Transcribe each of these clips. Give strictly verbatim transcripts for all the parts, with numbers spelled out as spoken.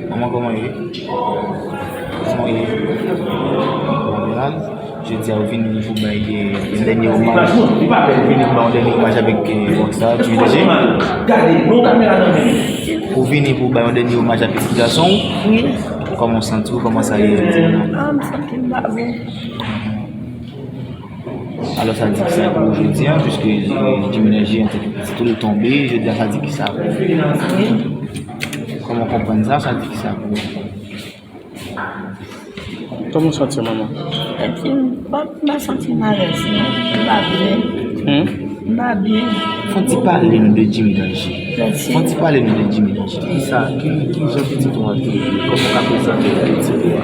Manman, kòman w ye? Kòman w ye? Bon, Bernard, jodi a ou vini pou bay, eh, yon dènye omaj. Ou vini pou bay yon dènye omaj avèk, eh, rockstar, Jimmy Danger. Ou vini pou bay yon dènye omaj a pitit gason w. Wi. Kòman w santi w? Kòman sa ye jodi a? Ah, m santi m pa byen. Alò, sa di ki sa pou ou jodi a, piske, eh, Jimmy Danger, antanke pitit ou, l tonbe, jodi a, sa di ki sa pou ou? Kòman w konprann sa, sa di ki sa pou ou? Kòman w santi w, manman? Epi, m pa, m pa santi m alèz, non. M pa byen. Hmm? M pa byen. Fò w ti pale nou de Jimmy Danger. Mèsi. Fò w ti pale nou de Jimmy Danger. Ki sa, ki, ki jan pitit ou an te ye? Kòman w ka prezante nou pitit ou a?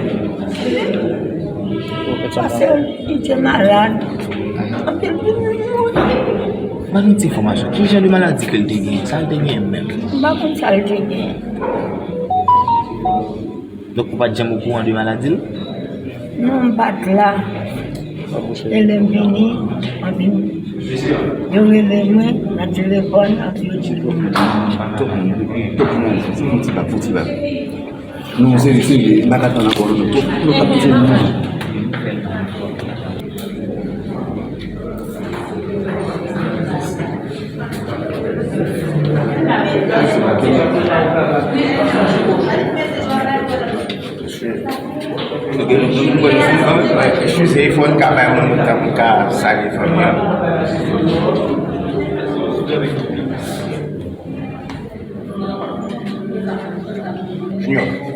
Paske li te malad. Anpil moun mouri. Ban nou ti enfòmasyon. Ki jan de maladi ke l te genyen? Sa l te genyen menm? M pa konn sa l te genyen. Donk, ou pa t janm okouran de maladi l? Non, m pa t la. E lè m vini, anpil, yo rele mwen nan telefòn, anpil yo di pou mwen. Twòp moun, twòp moun, fon ti bak, fon ti bak. Nou serye, serye, m pa ka tann ankò, nou twòp, nou ap di nou. Ok, nou, nou, nou, nou, eskize, fò n ka bay moun tan pou n ka salye fanmi an. Junior.